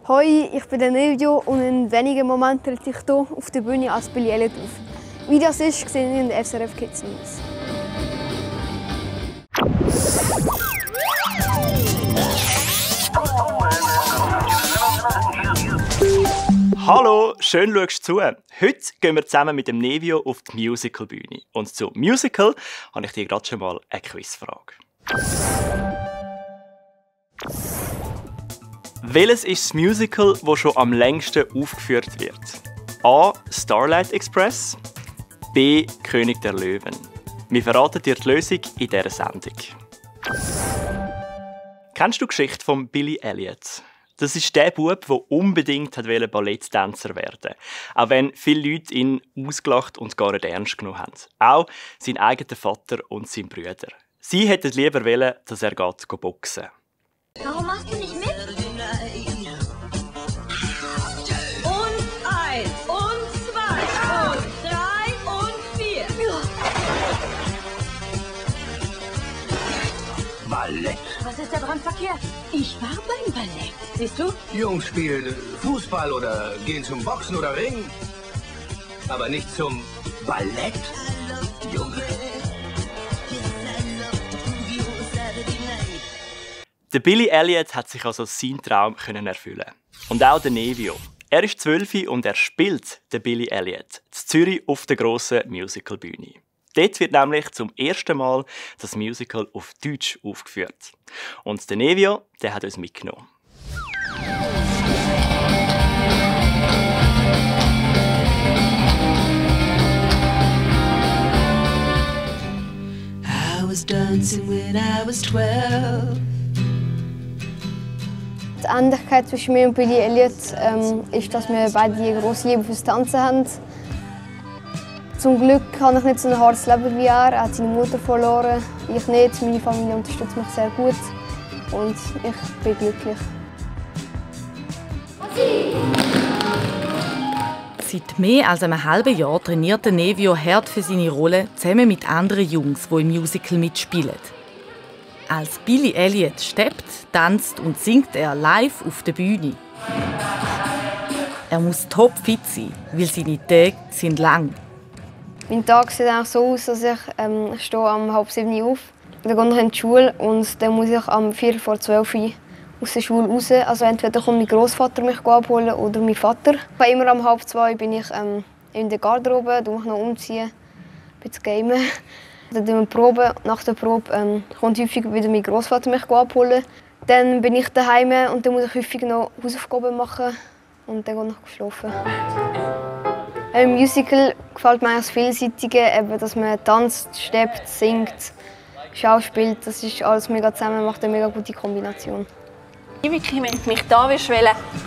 Hoi, ich bin der Nevio und in wenigen Momenten trete ich hier auf der Bühne als Billy Elliot auf. Wie das ist, seht ihr in der SRF Kids News. Hallo, schön schaust du zu. Heute gehen wir zusammen mit dem Nevio auf die Musical-Bühne. Und zum Musical habe ich dir gerade schon mal eine Quizfrage. Welches ist das Musical, das schon am längsten aufgeführt wird? A. Starlight Express, B. König der Löwen. Wir verraten dir die Lösung in dieser Sendung. Kennst du die Geschichte von Billy Elliot? Das ist der Bub, der unbedingt Balletttänzer werden wollte. Auch wenn viele Leute ihn ausgelacht und gar nicht ernst genommen haben. Auch sein eigener Vater und sein Bruder. Sie hätten lieber wollen, dass er boxen geht. Warum machst du nicht mit? Und 1, und 2, und 3, und 4. Ballett. Was ist daran verkehrt? Ich war beim Ballett. Siehst du? Jungs spielen Fußball oder gehen zum Boxen oder Ringen. Aber nicht zum Ballett. Junge. Der Billy Elliot hat sich also seinen Traum erfüllen. Und auch der Nevio. Er ist 12 und er spielt den Billy Elliot in Zürich auf der grossen Musicalbühne. Dort wird nämlich zum ersten Mal das Musical auf Deutsch aufgeführt. Und der Nevio, der hat uns mitgenommen. I was dancing when I was 12. Die Ähnlichkeit zwischen mir und Billy Elliot ist, dass wir beide eine grosse Liebe fürs Tanzen haben. Zum Glück habe ich nicht so ein hartes Leben wie er. Er hat seine Mutter verloren, ich nicht. Meine Familie unterstützt mich sehr gut und ich bin glücklich. Seit mehr als einem halben Jahr trainiert Nevio hart für seine Rolle zusammen mit anderen Jungs, die im Musical mitspielen. Als Billy Elliot steppt, tanzt und singt er live auf der Bühne. Er muss topfit sein, weil seine Tage sind lang. Mein Tag sieht eigentlich so aus, dass ich stehe um 6:30 auf. Dann gehe ich in die Schule und dann muss ich am 11:45 aus der Schule raus. Also entweder kommt mein Großvater mich abholen oder mein Vater. Immer um 1:30 bin ich in der Garderobe, mich noch umziehen, ein bisschen gamen. Dann wir Probe. Nach der Probe kommt häufig wieder mein Großvater mich abholen. Dann bin ich daheim und dann muss ich häufig noch Hausaufgaben machen und dann gehe ich schlafen. Im Musical gefällt mir das Vielseitige, eben, dass man tanzt, steppt, singt, schauspielt. Das ist alles mega zusammen, macht eine mega gute Kombination. Wirklich, wenn du mich da willst,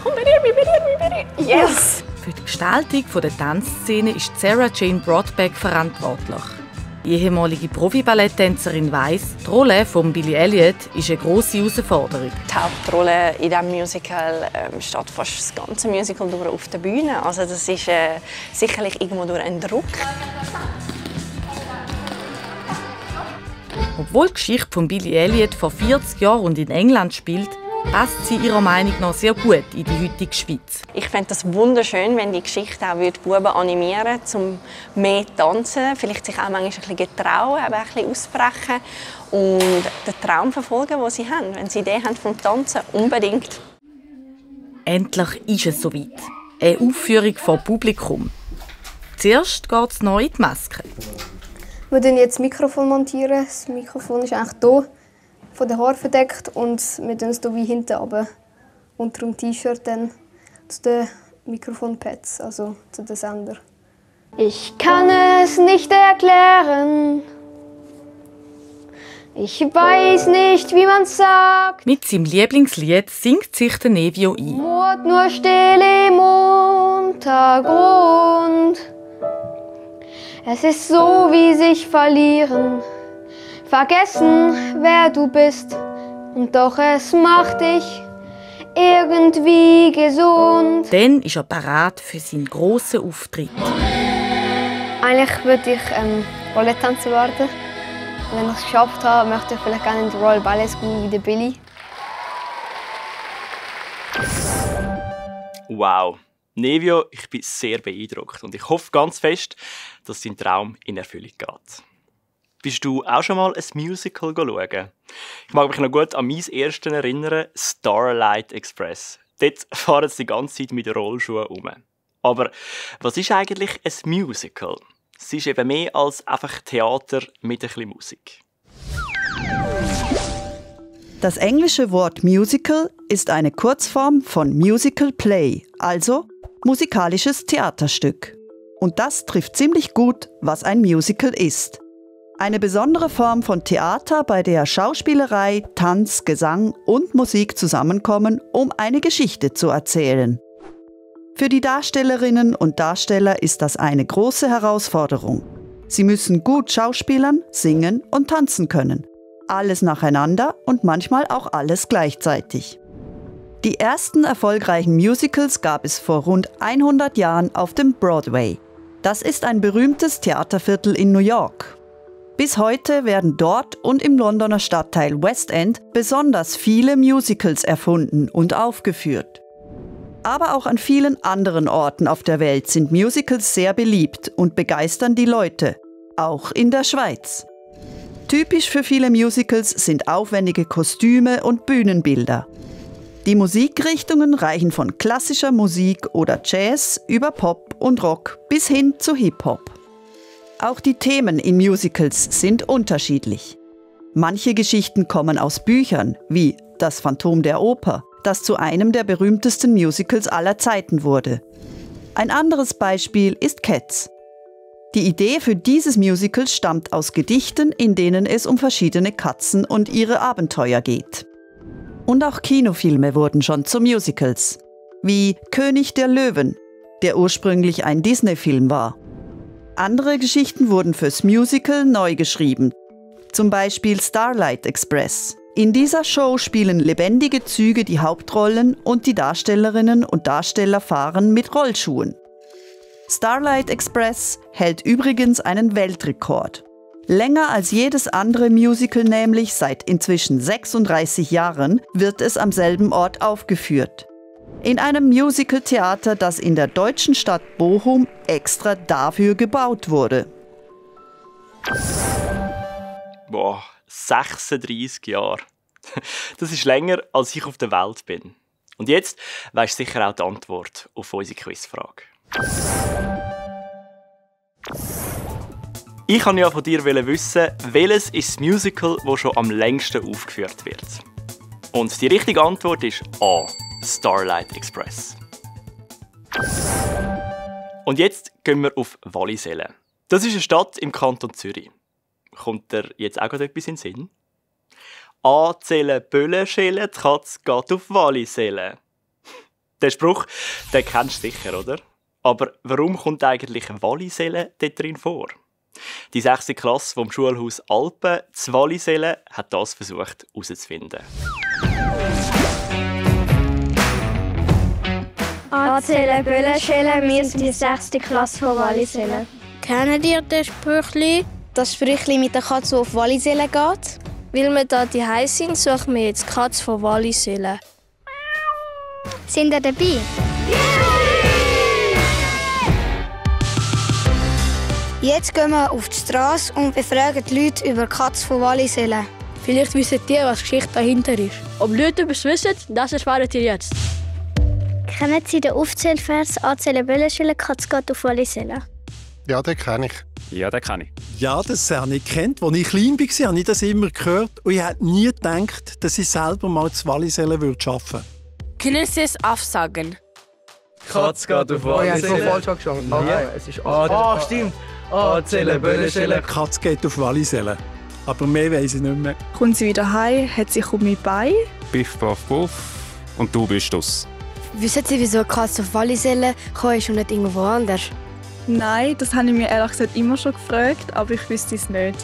komm, berühr mich. Yes! Für die Gestaltung der Tanzszene ist Sarah Jane Broadbeck verantwortlich. Die ehemalige Profi-Balletttänzerin weiss, die Rolle von Billy Elliot ist eine grosse Herausforderung. Die Hauptrolle in diesem Musical steht fast das ganze Musical durch auf der Bühne. Also das ist sicherlich irgendwo durch einen Druck. Obwohl die Geschichte von Billy Elliot vor 40 Jahren und in England spielt, passt sie ihrer Meinung nach sehr gut in die heutige Schweiz. Ich fände es wunderschön, wenn die Geschichte auch die Buben animieren würde, um mehr zu tanzen, vielleicht sich auch manchmal ein bisschen getrauen, aber ein bisschen ausbrechen und den Traum verfolgen, den sie haben. Wenn sie Idee haben vom Tanzen, unbedingt. Endlich ist es soweit. Eine Aufführung vor Publikum. Zuerst geht es noch in die Maske. Wir montieren jetzt das Mikrofon. Das Mikrofon ist eigentlich hier von den Haaren verdeckt und wir tun es hier wie hinten runter, unter dem T-Shirt dann zu den Mikrofonpads, also zu den Sender. Ich kann es nicht erklären. Ich weiß nicht, wie man sagt. Mit seinem Lieblingslied singt sich der Nevio ein. Mord nur still im Untergrund. Es ist so wie sich verlieren. Vergessen, wer du bist, und doch es macht dich irgendwie gesund. Dann ist er bereit für seinen grossen Auftritt. Eigentlich würde ich Balletttänzer werden. Wenn ich es geschafft habe, möchte ich vielleicht gerne in die Royal Ballet School wie der Billy. Wow. Nevio, ich bin sehr beeindruckt und ich hoffe ganz fest, dass dein Traum in Erfüllung geht. Bist du auch schon mal ein Musical schauen? Ich mag mich noch gut an mein erstes erinnern, Starlight Express. Dort fahren sie die ganze Zeit mit Rollschuhen rum. Aber was ist eigentlich ein Musical? Es ist eben mehr als einfach Theater mit ein bisschen Musik. Das englische Wort Musical ist eine Kurzform von Musical Play, also musikalisches Theaterstück. Und das trifft ziemlich gut, was ein Musical ist. Eine besondere Form von Theater, bei der Schauspielerei, Tanz, Gesang und Musik zusammenkommen, um eine Geschichte zu erzählen. Für die Darstellerinnen und Darsteller ist das eine große Herausforderung. Sie müssen gut schauspielern, singen und tanzen können. Alles nacheinander und manchmal auch alles gleichzeitig. Die ersten erfolgreichen Musicals gab es vor rund 100 Jahren auf dem Broadway. Das ist ein berühmtes Theaterviertel in New York. Bis heute werden dort und im Londoner Stadtteil West End besonders viele Musicals erfunden und aufgeführt. Aber auch an vielen anderen Orten auf der Welt sind Musicals sehr beliebt und begeistern die Leute, auch in der Schweiz. Typisch für viele Musicals sind aufwendige Kostüme und Bühnenbilder. Die Musikrichtungen reichen von klassischer Musik oder Jazz über Pop und Rock bis hin zu Hip-Hop. Auch die Themen in Musicals sind unterschiedlich. Manche Geschichten kommen aus Büchern, wie Das Phantom der Oper, das zu einem der berühmtesten Musicals aller Zeiten wurde. Ein anderes Beispiel ist Cats. Die Idee für dieses Musical stammt aus Gedichten, in denen es um verschiedene Katzen und ihre Abenteuer geht. Und auch Kinofilme wurden schon zu Musicals, wie König der Löwen, der ursprünglich ein Disney-Film war. Andere Geschichten wurden fürs Musical neu geschrieben, zum Beispiel Starlight Express. In dieser Show spielen lebendige Züge die Hauptrollen und die Darstellerinnen und Darsteller fahren mit Rollschuhen. Starlight Express hält übrigens einen Weltrekord. Länger als jedes andere Musical, nämlich seit inzwischen 36 Jahren, wird es am selben Ort aufgeführt. In einem Musical-Theater, das in der deutschen Stadt Bochum extra dafür gebaut wurde. Boah, 36 Jahre. Das ist länger, als ich auf der Welt bin. Und jetzt weisst du sicher auch die Antwort auf unsere Quizfrage. Ich wollte ja von dir wissen, welches ist das Musical, das schon am längsten aufgeführt wird. Und die richtige Antwort ist A. Starlight Express. Und jetzt gehen wir auf Wallisellen. Das ist eine Stadt im Kanton Zürich. Kommt dir jetzt auch etwas in den Sinn? Anzählen, Böllen schälen, die Katze geht auf Wallisellen. Den Spruch, den kennst du sicher, oder? Aber warum kommt eigentlich Wallisellen dort drin vor? Die 6. Klasse vom Schulhaus Alpen zu Wallisellen hat das versucht herauszufinden. Anzählen, Böllen schälen, wir sind die 6. Klasse von Wallisellen. Kennen ihr das Sprüchli? Das Sprüchli mit der Katze, die auf Wallisellen geht? Weil wir da die heiß sind, suchen wir jetzt die Katze von Wallisellen. Sind ihr dabei? Jetzt gehen wir auf die Straße und befragen die Leute über die Katze von Wallisellen. Vielleicht wissen die, was die Geschichte dahinter ist. Ob Leute etwas wissen, das erfahren ihr jetzt. Kennen Sie den Aufzählvers «Anzählen, Böllen schälen, Katze geht auf Wallisellen»? Ja, den kenne ich. Ja, den kenne ich. Ja, das habe ich gekannt. Als ich klein war, habe ich das immer gehört. Und ich hätte nie gedacht, dass ich selber mal zu Wallisellen arbeiten würde. Können Sie es aufsagen? Katze geht auf Wallisellen. Ich habe so falsch angeschaut. Ja. Es ist A. Stimmt. Anzählen, Böllen schälen. Katze geht auf Wallisellen. Aber mehr weiss ich nicht mehr. Kommt sie wieder heim, hat sich um mich bei. Biff, baff, buff. Und du bist das. Wissen Sie, wieso eine Katze auf Wallisellen gekommen ist und nicht irgendwo anders? Nein, das habe ich mir ehrlich gesagt immer schon gefragt, aber ich wüsste es nicht.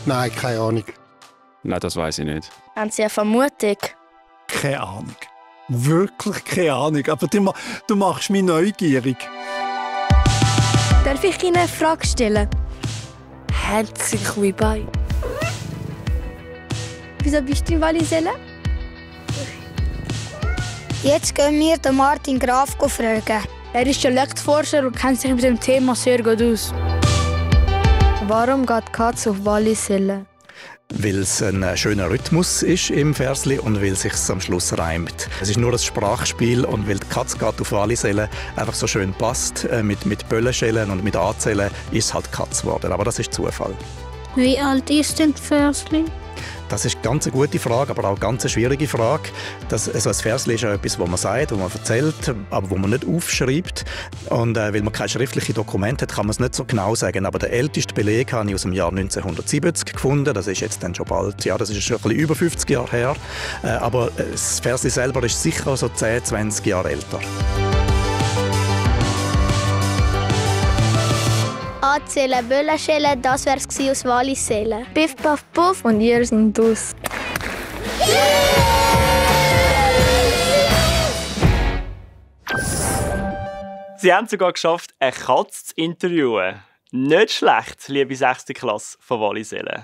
Nein, keine Ahnung. Nein, das weiss ich nicht. Haben Sie eine Vermutung? Keine Ahnung. Wirklich keine Ahnung. Aber du machst mich neugierig. Darf ich Ihnen eine Frage stellen? Haben Sie mich bei? Wieso bist du in Wallisellen? Jetzt gehen wir den Martin Graf fragen. Er ist Dialektforscher und kennt sich mit dem Thema sehr gut aus. Warum geht die Katze auf Wallisellen? Weil es ein schöner Rhythmus ist im Versli und weil es sich am Schluss reimt. Es ist nur ein Sprachspiel und weil die Katze geht auf Wallisellen einfach so schön passt, mit Böllenschellen und mit Anzählen, ist es halt Katz geworden. Aber das ist Zufall. Wie alt ist denn das Versli? Das ist ganz eine gute Frage, aber auch eine ganz schwierige Frage. Also ein Versli ist ja etwas, was man sagt, was man erzählt, aber was man nicht aufschreibt. Und weil man keine schriftlichen Dokumente hat, kann man es nicht so genau sagen. Aber der älteste Beleg habe ich aus dem Jahr 1970 gefunden. Das ist jetzt dann schon bald, ja, das ist schon ein bisschen über 50 Jahre her. Aber das Versli selber ist sicher so 10, 20 Jahre älter. Anzählen, Böllenschellen, das wär's aus Wallisellen. Piff, paff, puff und ihr sind aus. Sie haben sogar geschafft, eine Katze zu interviewen. Nicht schlecht, liebe 6. Klasse von Wallisellen.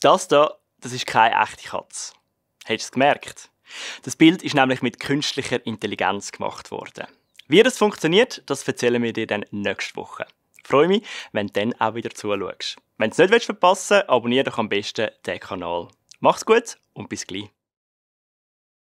Das hier, das ist keine echte Katze. Hast du es gemerkt? Das Bild ist nämlich mit künstlicher Intelligenz gemacht worden. Wie das funktioniert, das erzählen wir dir dann nächste Woche. Ich freue mich, wenn du dann auch wieder zuschaust. Wenn du es nicht verpassen willst, abonniere doch am besten diesen Kanal. Mach's gut und bis gleich.